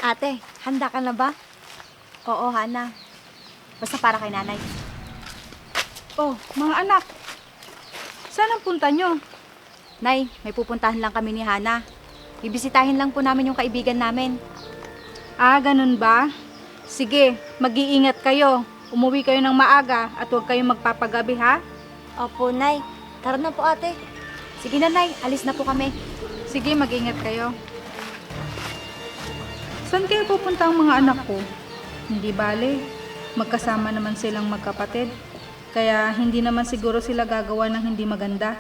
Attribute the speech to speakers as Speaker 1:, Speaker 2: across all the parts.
Speaker 1: Ate, handa ka na ba?
Speaker 2: Oo, Hana. Basta para kay nanay.
Speaker 3: Oh, mga anak. Saan ang punta nyo?
Speaker 2: Nay, may pupuntahan lang kami ni Hana. Bibisitahin lang po namin yung kaibigan namin.
Speaker 3: Ah, ganun ba? Sige, mag-iingat kayo. Umuwi kayo ng maaga at huwag kayong magpapagabi ha?
Speaker 1: Opo, Nay. Tara na po, ate.
Speaker 2: Sige na, Nay. Alis na po kami.
Speaker 3: Sige, mag-ingat kayo. Saan kayo pupunta ang mga anak ko? Hindi bale. Magkasama naman silang magkapatid. Kaya hindi naman siguro sila gagawa ng hindi maganda.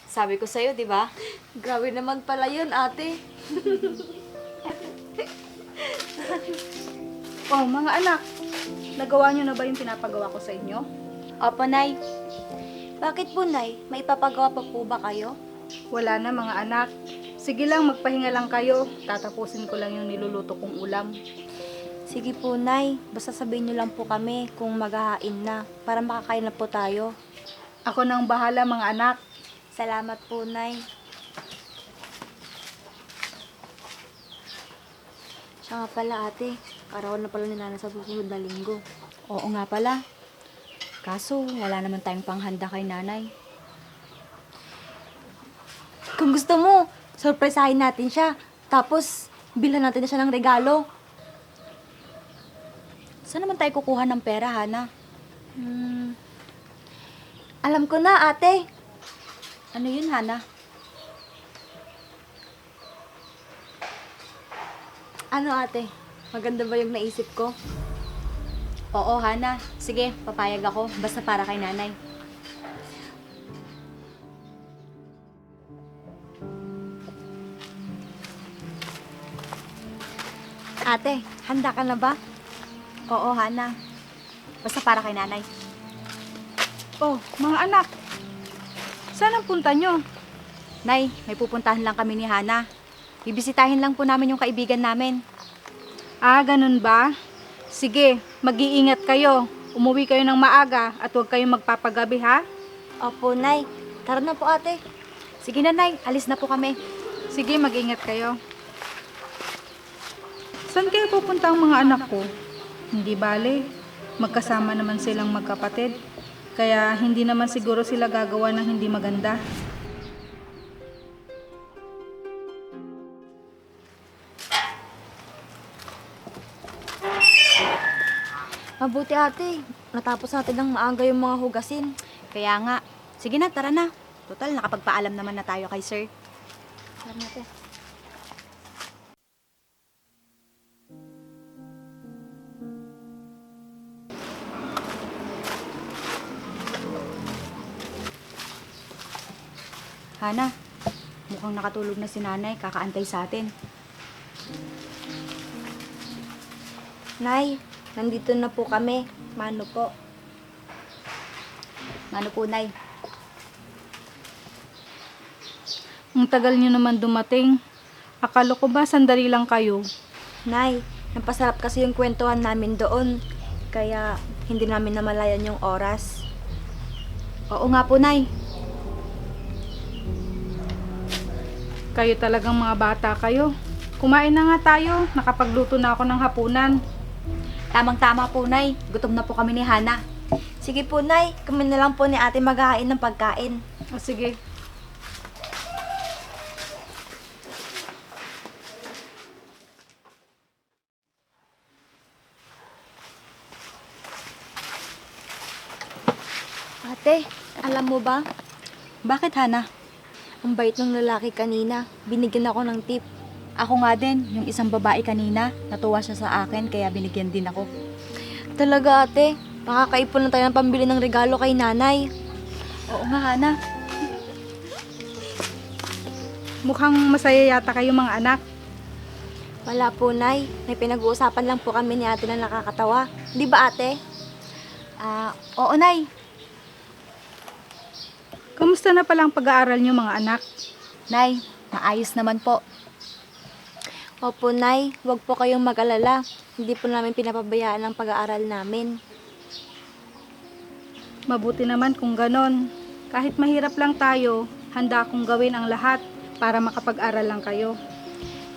Speaker 2: Sabi ko sa'yo, di ba?
Speaker 1: Grabe naman pala yun, ate.
Speaker 3: Oh, mga anak. Nagawa nyo na ba yung pinapagawa ko sa inyo?
Speaker 2: Opo, Nay.
Speaker 1: Bakit po, Nay? May ipapagawa pa po ba kayo?
Speaker 3: Wala na mga anak. Sige lang, magpahinga lang kayo. Tatapusin ko lang yung niluluto kong ulam.
Speaker 1: Sige po, Nay. Basta sabihin niyo lang po kami kung maghahain na para makakain na po tayo.
Speaker 3: Ako nang bahala mga anak.
Speaker 1: Salamat po, Nay. Siya nga pala, ate. Karawan na pala ni Nana sa susunod na linggo.
Speaker 2: Oo nga pala. Kaso, wala naman tayong panghanda kay nanay.
Speaker 1: Kung gusto mo, surpresahin natin siya. Tapos, bilhan natin na siya ng regalo.
Speaker 2: Saan naman tayo kukuha ng pera, Hana?
Speaker 1: Alam ko na, ate.
Speaker 2: Ano yun, Hana?
Speaker 1: Ano, ate? Maganda ba yung naisip ko?
Speaker 2: Oo, Hana. Sige, papayag ako. Basta para kay nanay.
Speaker 1: Ate, handa ka na ba?
Speaker 2: Oo, Hana. Basta para kay nanay.
Speaker 3: Oh, mga anak. Saan ang punta nyo?
Speaker 2: Nay, may pupuntahan lang kami ni Hana. Bibisitahin lang po namin yung kaibigan namin.
Speaker 3: Ah, ganun ba? Sige, mag-iingat kayo. Umuwi kayo ng maaga at huwag kayong magpapagabi ha?
Speaker 1: Opo, Nay. Tara na po, ate.
Speaker 2: Sige na, Nay. Alis na po kami.
Speaker 3: Sige, mag-ingat kayo. Saan kayo pupunta ang mga anak ko? Hindi bale. Magkasama naman silang magkapatid. Kaya hindi naman siguro sila gagawa ng hindi maganda.
Speaker 1: Mabuti, ate. Natapos natin ng maaga yung mga hugasin.
Speaker 2: Kaya nga. Sige na, tara na. Total, nakapagpaalam naman na tayo kay sir.
Speaker 1: Tara na, ate.
Speaker 2: Hana, mukhang nakatulog na si nanay. Kakaantay sa atin.
Speaker 1: Nay, nandito na po kami. Mano po?
Speaker 2: Ano po, Nay?
Speaker 3: Ang tagal nyo naman dumating. Akala ko ba sandali lang kayo?
Speaker 1: Nay, napasarap kasi yung kwentuhan namin doon. Kaya hindi namin namalayan yung oras.
Speaker 2: Oo nga po, Nay.
Speaker 3: Kayo talagang mga bata kayo. Kumain na nga tayo. Nakapagluto na ako ng hapunan.
Speaker 2: Tamang-tama po, Nay. Gutom na po kami ni Hana.
Speaker 1: Sige po, Nay. Kami na lang po ni ate maghahain ng pagkain.
Speaker 3: O sige.
Speaker 1: Ate, alam mo ba?
Speaker 2: Bakit, Hana?
Speaker 1: Ang bait ng lalaki kanina. Binigyan ako ng tip.
Speaker 2: Ako nga din, yung isang babae kanina, natuwa siya sa akin kaya binigyan din ako.
Speaker 1: Talaga, ate. Makakaipon na tayo ng pambili ng regalo kay nanay.
Speaker 2: Oo nga, Hana.
Speaker 3: Mukhang masaya yata kayo mga anak.
Speaker 1: Wala po, Nay. May pinag-uusapan lang po kami ni ate na nakakatawa. Di ba, ate?
Speaker 2: Oo, Nay.
Speaker 3: Kamusta na palang pag-aaral nyo mga anak?
Speaker 2: Nay, maayos naman po.
Speaker 1: Opo, Nay. Huwag po kayong mag-alala. Hindi po namin pinapabayaan ang pag-aaral namin.
Speaker 3: Mabuti naman kung ganon. Kahit mahirap lang tayo, handa akong gawin ang lahat para makapag-aral lang kayo.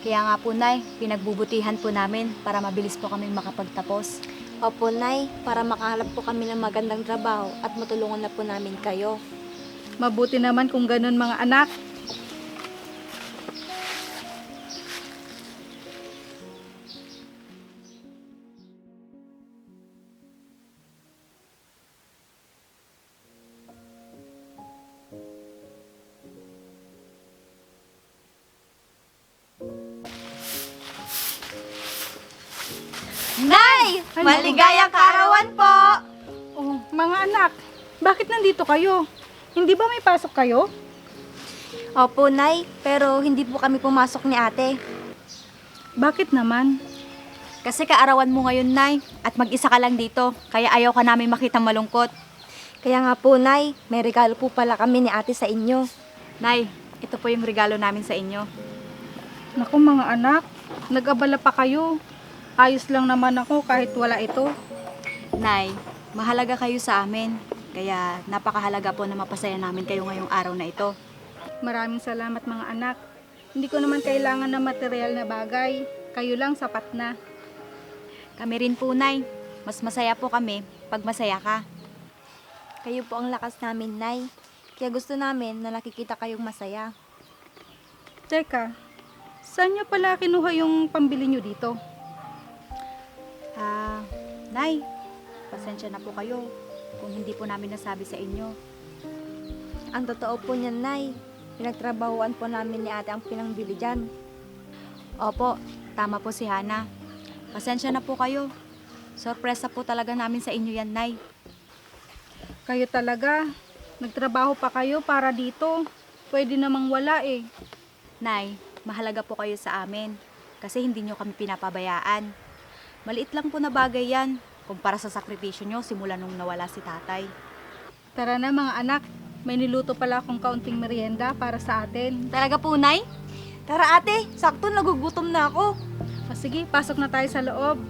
Speaker 2: Kaya nga po, Nay, pinagbubutihan po namin para mabilis po kaming makapagtapos.
Speaker 1: Opo, Nay, para makahanap po kami ng magandang trabaho at matulungan na po namin kayo.
Speaker 3: Mabuti naman kung ganun mga anak.
Speaker 2: Nay!
Speaker 3: Ano?
Speaker 2: Maligayang kaarawan po!
Speaker 3: Oh, mga anak, bakit nandito kayo? Hindi ba may pasok kayo?
Speaker 1: Opo, Nay, pero hindi po kami pumasok ni ate.
Speaker 3: Bakit naman?
Speaker 2: Kasi kaarawan mo ngayon, Nay, at mag-isa ka lang dito, kaya ayaw ka namin makitang malungkot.
Speaker 1: Kaya nga po, Nay, may regalo po pala kami ni ate sa inyo.
Speaker 2: Nay, ito po yung regalo namin sa inyo.
Speaker 3: Naku mga anak, nag-abala pa kayo. Ayos lang naman ako kahit wala ito.
Speaker 2: Nay, mahalaga kayo sa amin, kaya napakahalaga po na mapasaya namin kayo ngayong araw na ito.
Speaker 3: Maraming salamat mga anak. Hindi ko naman kailangan ng material na bagay. Kayo lang sapat na.
Speaker 2: Kami rin po, Nay. Mas masaya po kami pag masaya ka.
Speaker 1: Kayo po ang lakas namin, Nay. Kaya gusto namin na nakikita kayong masaya.
Speaker 3: Teka, saan nyo pala kinuha yung pambili nyo dito?
Speaker 2: Nay, pasensya na po kayo kung hindi po namin nasabi sa inyo.
Speaker 1: Ang totoo po niyan, Nay, pinagtrabahuan po namin ni ate ang pinangbili dyan.
Speaker 2: Opo, tama po si Hana. Pasensya na po kayo. Sorpresa po talaga namin sa inyo yan, Nay.
Speaker 3: Kayo talaga, nagtrabaho pa kayo para dito. Pwede namang wala eh.
Speaker 2: Nay, mahalaga po kayo sa amin kasi hindi nyo kami pinapabayaan. Maliit lang po na bagay yan kumpara sa sakripisyo nyo simula nung nawala si tatay.
Speaker 3: Tara na mga anak, may niluto pala akong kaunting merienda para sa atin.
Speaker 2: Talaga po, Nay?
Speaker 1: Tara ate, sakto nagugutom na ako.
Speaker 3: O sige, pasok na tayo sa loob.